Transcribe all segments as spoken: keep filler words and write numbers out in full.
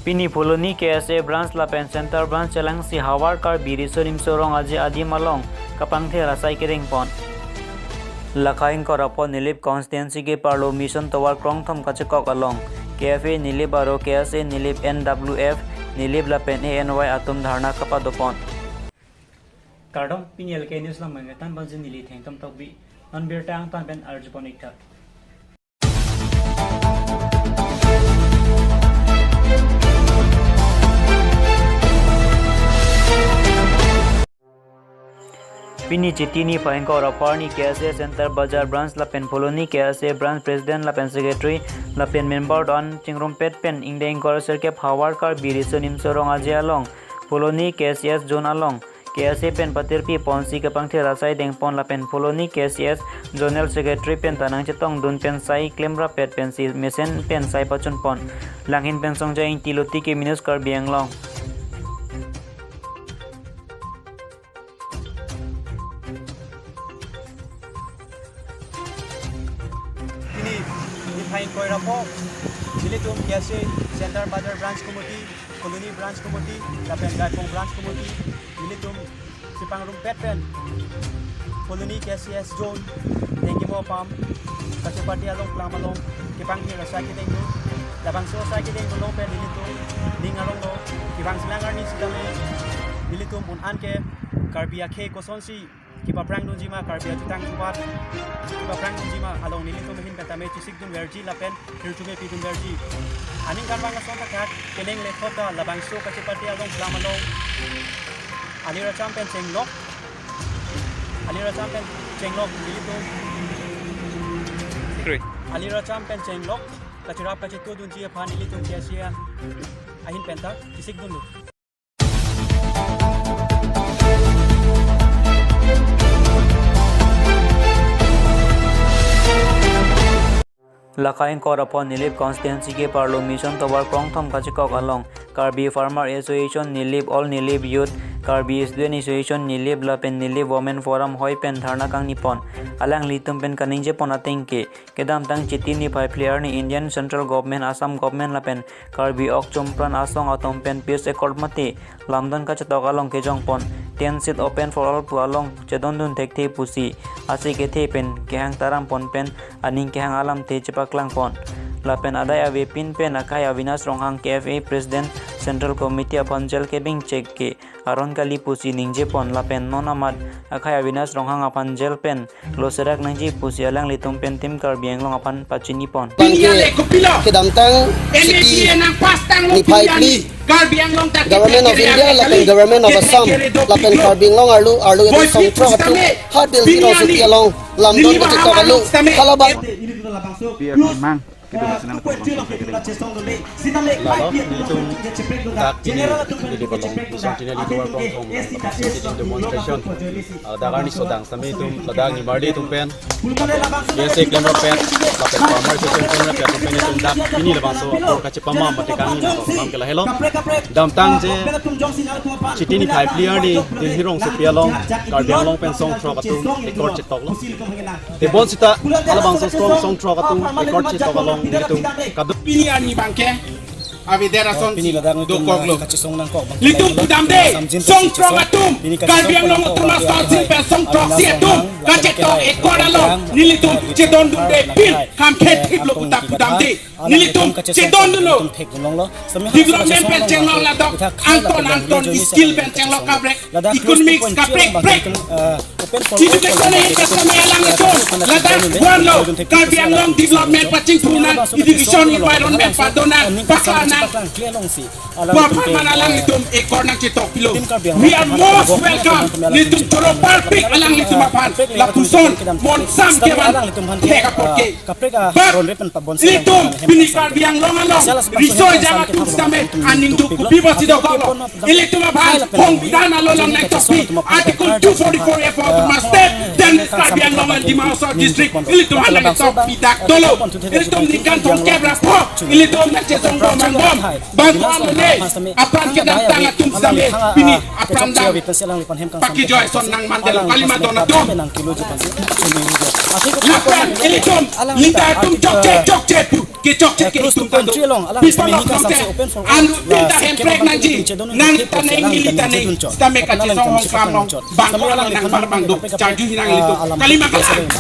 Pini Phuloni K S A branch lapen Center branch chelangsi havar Karbi Riso Nimso Rong Aje adim along kapangthir asai kedengpon. Lakhai ingkoi ra pho Nilip constituency keparlo Mission Tower krongthom kachekok along K F A Nilip aro K S A Nilip, N W F Nilip lapen A N Y atum dharna kapadopon. Kardom, pini L K news along mangketan ponsi neli Thengtom Tokbi. Non birta angtan pen arjupon ik tha. Pini Chiti niphai ingkoi ra pho arni K S A Center Bazar Branch lapen Phuloni K S A Branch President lapen Secretary lapen member do-an chingrumpet pen ingdeng ingkoi ra sirkep havar Karbi Riso Nimso Rong Aje along Phuloni K S A Zone along K S A pen patirpi ponsi kapangthir asai dengpon lapen Phuloni K S A Zonal Secretary pen ta nangchetongdun pen sai klemrapet pensi mesen pen sai pachunpon. Langhin pen Songja Ingti, Lotiki News, Karbi Anglong. Pini niphai ingkoi ra pho, nelitum K S A Center Bazar Branch Committee, Phuloni Branch Committee lapen Gaipong Branch Committee, nelitum chepangrumpet pen Phuloni K S A Zone dengkimo apam kachepate along plam along kepangthir asai kedengdun. Labangso asai kedengdun along pen nelitum ning aronglo, kevang selang arni sitame nelitum un-an ke Karbi akhei kosonsi kepaprangdunji ma, Karbi achutang chubat kepaprangdunji ma along nelitum ahin pen tame chesikdunverji lapen hirjume pidunverji. Aningkanvang ason thakthak keneng le thota labangso kachepate along plam along aliracham pen chenglok, aliracham pen chenglok nelitum, Three. Aliracham pen chenglok kacherap kachetudunji aphan nelitum K S A ahin pen ta chesikdunlo. Lakhai ingkoi ra pho Nilip constituency keparlo Mission Tower krongthom kachekok along Karbi Farmer Association Nilip, All Nilip Youth, Karbi Student Association Nilip lapen Nilip Women Forum hoi pen dharna kangnipon. Alanglitum pen kaningjepon ateng ke, kedamtang Chiti niphai phli arni Indian Central Government, Assam Government lapen Karbi okchum pran asong atum pen peace accord mate lamdon kachetok along kejongpon, ten seat open for all pu along chedondun thekthe pusi ase kethe pen kehang tarampon pen aning kehang alamthe chepaklangpon. Lapen adai avepin pen akhai Avinash Ronghang, K F A President, Central Committee aphan jail kebingchek ke aron kali pusi ningjepon lapen non amat akhai Avinash Ronghang aphan jail pen loserak nangji pusi alanglitum pen Team Karbi Anglong aphan pachinipon. Bangke kedamtang Chiti niphai phli Government of India lapen Government of Assam lapen Karbi Anglong arlo arlo songthrok atum ha Delhi rongsopi along lamdon kachetok along halabang P F mang. Lalo, nelitum dak pini, neli balong pusong chini di Tower Krongthom, demonstration. Ah, dak arni sodang sitame itum ladak nimarli atum pen, K S A klemrapet, lapen farmer association klemrapet atum pen itum dak pini labangso apor kachepamam mate kangni nangkokmam ke lahelo. Damtang je Chiti niphai phli arni Delhi rongsopi along Karbi Anglong pen songthrok atum accord chetoklo. Tebon sita halabangso song songthrok atum accord chetok along nelitum kaduk. Pini arni bangke avedar ason pini ladak nelitum dokoklo. Kachesong nangkok bangke litum pudamde, samjin songthrok atum, pini Karbi kachesong Anglong nangkok Autonomous bangke Council pen songthroksi atum kachethok accord along nelitum chedondunde pin kamkhe thiplo puta pudamde. Nelitum chedondunlo. Development pen chenglok ladak, angton angton skill pen chenglok kaprek, economics kaprek prek. Education ahin pen tame alanglitum ladak vanlo, Karbi Anglong development pachingthurnang, education environment padonang, paklanang. Pu aphan alanglitum accord nangchetokpilo. We are most welcome. Nelitum choro parpik alanglitum aphan. Lapuson monsam kevan thek apot ke. Kaprek a But ronre pen pabon si ilitum pini Karbi Anglong along riso ejang atum sitame aning duk kopi basi dokoklo. Ilitum aphan Songbidhan along nangtokpi Article two forty-four A four atum must step, then Karbi Anglong and Dima Hasao district ilitum aphan nangtokpi dak dolo. Ilitum ningkan throngkep ra pho ilitum nangchesong bom angbom. Bangso alone apran kedamtang atum sitame pini apran dam pakijoi ason nangmandetlo kali ma don atum. Lapen ilitum leader atum chokche chokche pu. Kechokche ke itum ta do. People of Longkeng, anut pinta hemprek nangji, nang ta neng neli ta neng, sitame kachesong hongklam long, bang ko alang nang bar bang do, charju hinang ilitum. Kalima kalang.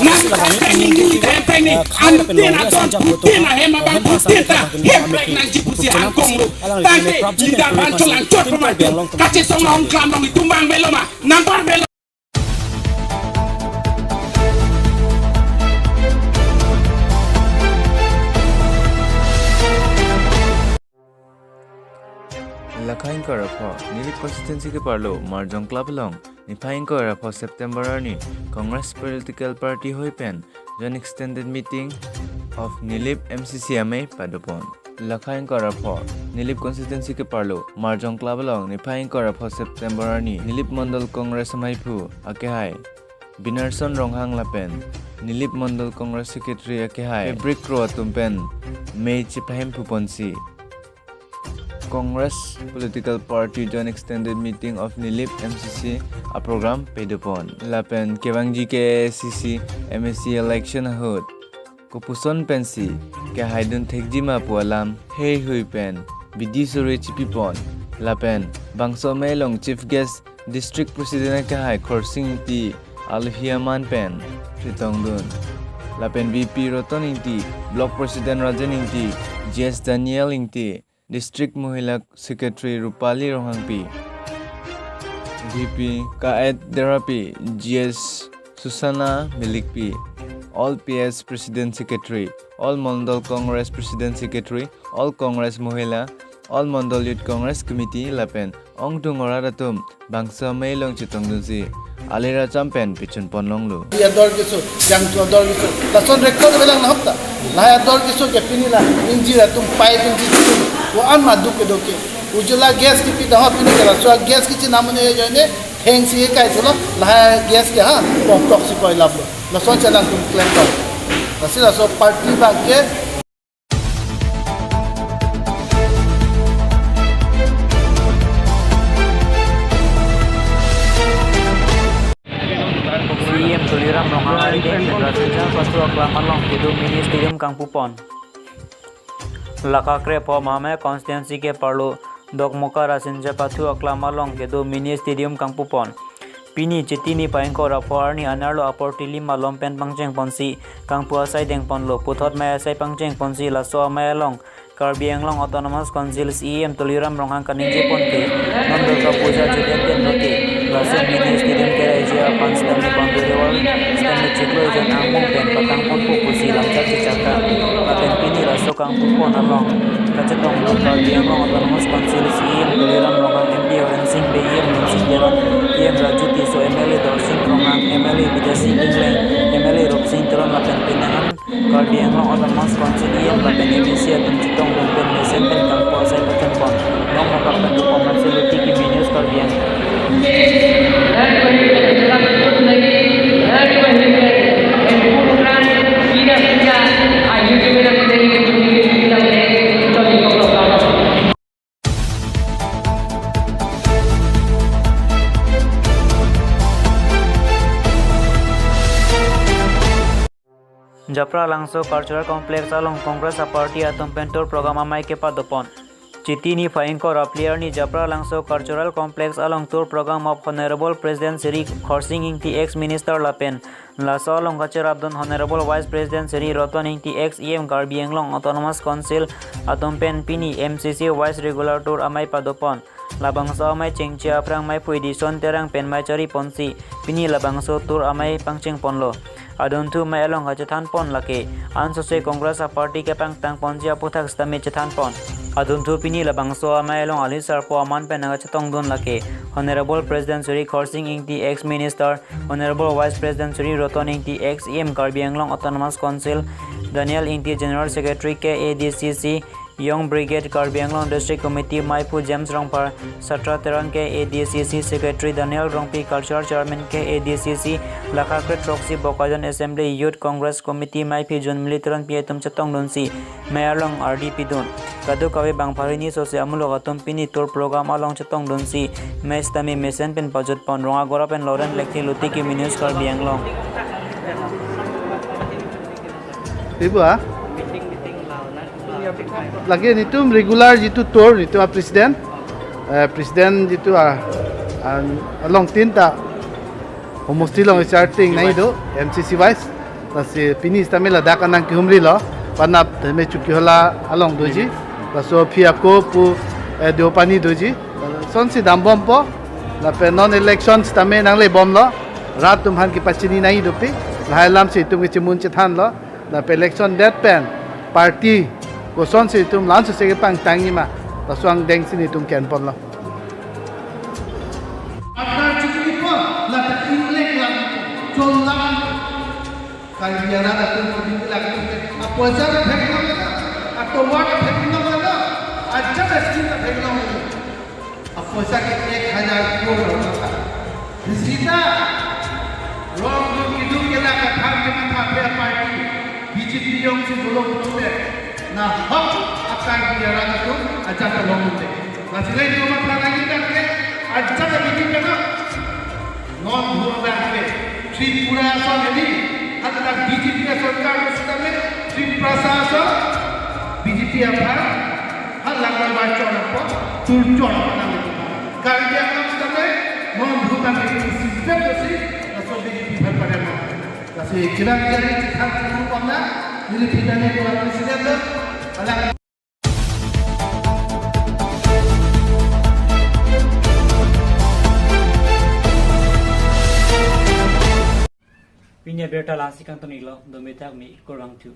Nang ta neng neli ta hemprek ni, anut tin aton, tin ahem abang, tin ta hemprek nangji pusi angkong lo. Tangte, leader ban cholang chot pemai. Kachesong hongklam long itum bang belo ma, nang bar belo. Lakha ingkoi ra pho, Nilip constituency keparlo, Marjong Club along, niphai ingkoi ra pho September arni, Congress political party hoi pen, joint extended meeting of Nilip M C C amei padopon. Lakha ingkoi ra pho, Nilip constituency keparlo, Marjong Club along, niphai ingkoi ra pho September arni, Nilip Mondol Congress ameiphu, akehai, Binarson Ronghang lapen Nilip Mondol Congress Secretary akehai Fabric Kro atum pen mei chepahemphu ponsi Congress Political Party Joint Extended Meeting of Nilip M C C aprogram padopon. Lapen kevangji K A A C C M A C election ahut kopuson pensi kehaidun thekji ma pu alam heihui pen bidi sore chipipon. Lapen bangso amei along Chief Guest District President akehai Khorsing Ingti alohi aman pen chetongdun. Lapen V P Roton Ingti, Block President Rajen Ingti, G S Daniel Ingti, District Mohila Secretary Rupali Ronghangpi, V P Kaet Derapi, G S Susana Milikpi, all P S President Secretary, all Mondol Congress President Secretary, all Congress Mohila, all Mondol Youth Congress Committee lapen ongdung orat atum bangso amei along chetongdunsi alir acham pen pichun ponlonglo. Dia dor keso, jangcho dor keso. Lason record belang nahok ta. Lahai ador keso ke pini la, ingjir atum pai atum chichum. Ko-an ma duk kedo ke. Ujula gas kepi dahot pini ke laso gas kechinam amonit ajoine, thengsi kai solo, lahai gas ke ha, pok tok si koi lap lo. Lason chenam atum klem tok. Lasi laso party bang ke, C E M Tuliram Ronghang arideng pen Rasinja Pathu aklam along kedo mini stadium kangpupon. Lakha krepho Mamaya constituency keparlo Dokmoka Rasinja Pathu aklam along kedo mini stadium kangpupon. Pini Chiti niphai ingkoi ra pho arni anerlo apor tili malom pen pangchengponsi kangpu asai dengponlo. Puthot mei asai pangchengponsi laso amei along Karbi Anglong Autonomous Council C E M Tuliram Ronghang kaningjepon ke, non Durga Puja judek pen lote laso mini stadium keraiji aphan sitame boundary wall sitame chiklo jon angmung pen patangponpo pusi lamchak chechaka. Lapen pini laso kangpupon along kachetongdun Karbi Anglong Autonomous Council C E M Tuliram Ronghang, M P Horen Sing Bey, E M Lunsing Teron, E M Raju Tisso, M L A Dorsing Ronghang, M L A Bidya Sing Engleng, M L A Rupsing Teron lapen penang an Karbi Anglong Autonomous Council E M lapen M A C atum chetongdun pen mesen pen kangpu asai pachunpon. Long hokak pen Rupa Mansi, Luti Kimi News, Karbi Anglong. Japra Langso Cultural Complex along Congress aparty atum pen tour program amei kepadopon. Chiti niphai ingkoi ra phli arni Japra Langso Cultural Complex along tour program of Honorable President Shri Khorsing Ingti, ex Minister lapen laso along kacherapdun Honorable Vice President Shri Roton Ingti, ex E M Karbi Anglong Autonomous Council atum pen pini M C C Vice Regular Tour amei padopon. Labangso amei chengche aphrang meiphu Edison Terang pen mei chariponsi pini labangso tour amei pangchengponlo. Adunthu mei along kachethanpon lake ansose Congress aparty kepangtangponji aphuthak sitame chethanpon. Adunthu pini labangso amei along ali sarpo aman pen nangkachetongdun lake Honorable President Shri Khorsing Ingti, ex Minister, Honorable Vice President Shri Roton Ingti, ex E M Karbi Anglong Autonomous Council, Daniel Ingti, General Secretary K A D C C, Young Brigade Karbi Anglong District Committee meiphu James Rongphar, Satra Terang K A D C C Secretary, Daniel Rongpi Cultural Chairman K A D C C, lakha kre throksi Bokajan Assembly Youth Congress Committee meiphi Jun Mili Teronpi atum chetongdunsi mei along ardi pidun. Kadokave bang phari ni sose amulok atum pini tour program along chetongdunsi mei sitame mesen pen pajutpon. Rongagora pen Lawrence Lekthi, Luti Kimi News, Karbi Anglong. Ibu ah? Lake netum regular jitu tour netum a president, eh, president jitu a, a, along tin ta homosti along charting nai do M C C wise. Lasi pini sitame ladak anang kehumri lo, Panap tame Chokihola along doji. Laso aphi ako pu, eh, Deopani doji. Sonsi dambompo. Lapen non election sitame nanglebomlo. Rat atum aphan kepachini nai dopik. Lahai alamsi itum kechemun chethanlo. Lapen election det pen party kosonsi itum la-an sose kepangtangji ma, laso angdengsi netum kenponlo. Atar chikli po, lapen inglek lang, chol lang. Karbi arat atum, Karbi arat atum ke, apoisa ke theklong na, atovar ke theklong na, ajat scheme ke theklong na. Apoisa ke ek hajar crore taka. Sita, rong du kidu ke la kathang ke matha phe party, B J P jongsi dolo pulote, nahok a Karbi arat atum ajat along pulote. Lasi lain komat lagi kan ke, ajat B J P na. Non bhur abang ke, Tripura ason ini, hatta B J P ason kan sitame, Tripura ason, B J P aphan, ha langbar bar chon apot, tur chon apot nang itu. Karbi Anglong sitame, non bhur abang ke, isi pen dosi, laso B J P aphan pada ma. Lasi kilang jari cithak chinghon pamna, neli pidane kula president do, alang. Pini abirta la-ansi kangton-iklo, dome thak me kurvangthu.